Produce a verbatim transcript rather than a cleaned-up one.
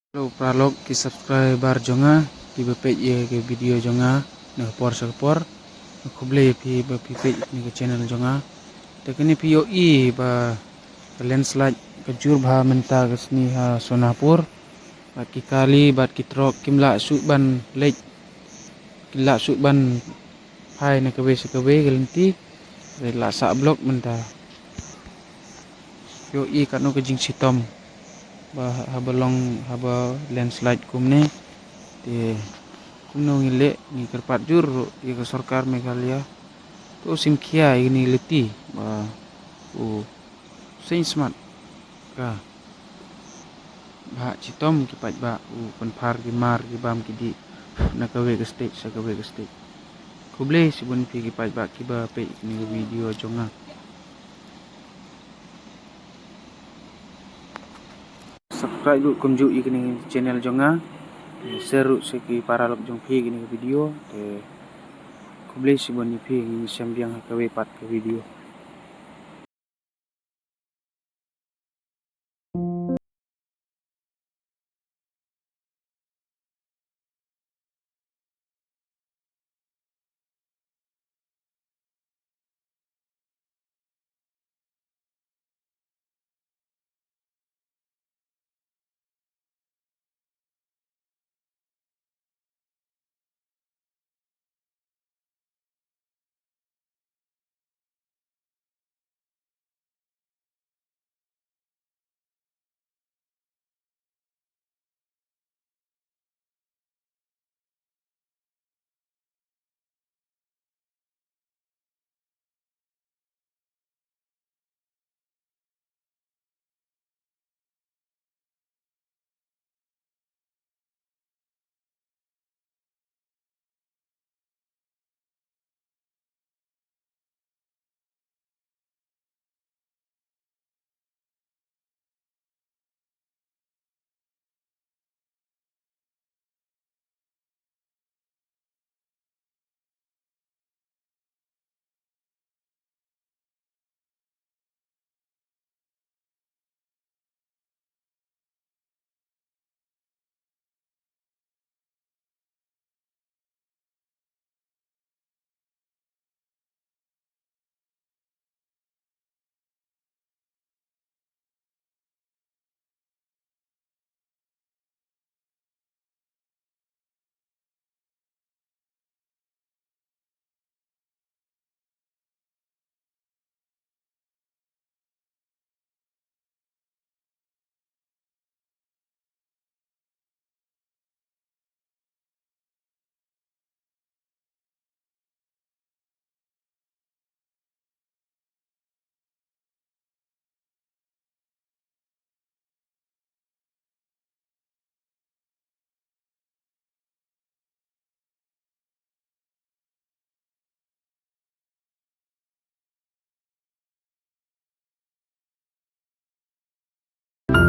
Hello paralok ki subscriber jong nga, kiba peit ïa ka video jong nga na ka por sha ka por. Khublei ïa phi ba phi peit ïa kane ka channel jong nga. Te kane phi ïohi ba ka landslide ka jur bha mynta ka sngi ha Sonapur. Bad ki kali bad ki trok kim lah shuh ban leit, kim lah shuh ban phai na kawei sha kawei ka lynti. Te la sah block mynta. Ïohi katno ka jingshitom ba haba long, haba landslide kumne. Te kumno ngi leh, ngi kyrpad jur ruh ïa ka sorkar Meghalaya, to sim khia ïa kine ki lynti ba u seng smat ka bha shitom ki paidbah, u pynphar ki mar ki bam ki dih na kawei ka state sha kawei ka state. Khublei shibun phi ki paidbah kiba peit ïa kane ka video jong nga. Subscribe ruh kumjuh ïa kane ka channel jong nga. Share ruh sha ki paralok jong phi ïa kane ka video. Te khublei shibun ïa phi, ngin ïashem biang ha kawei pat ka video.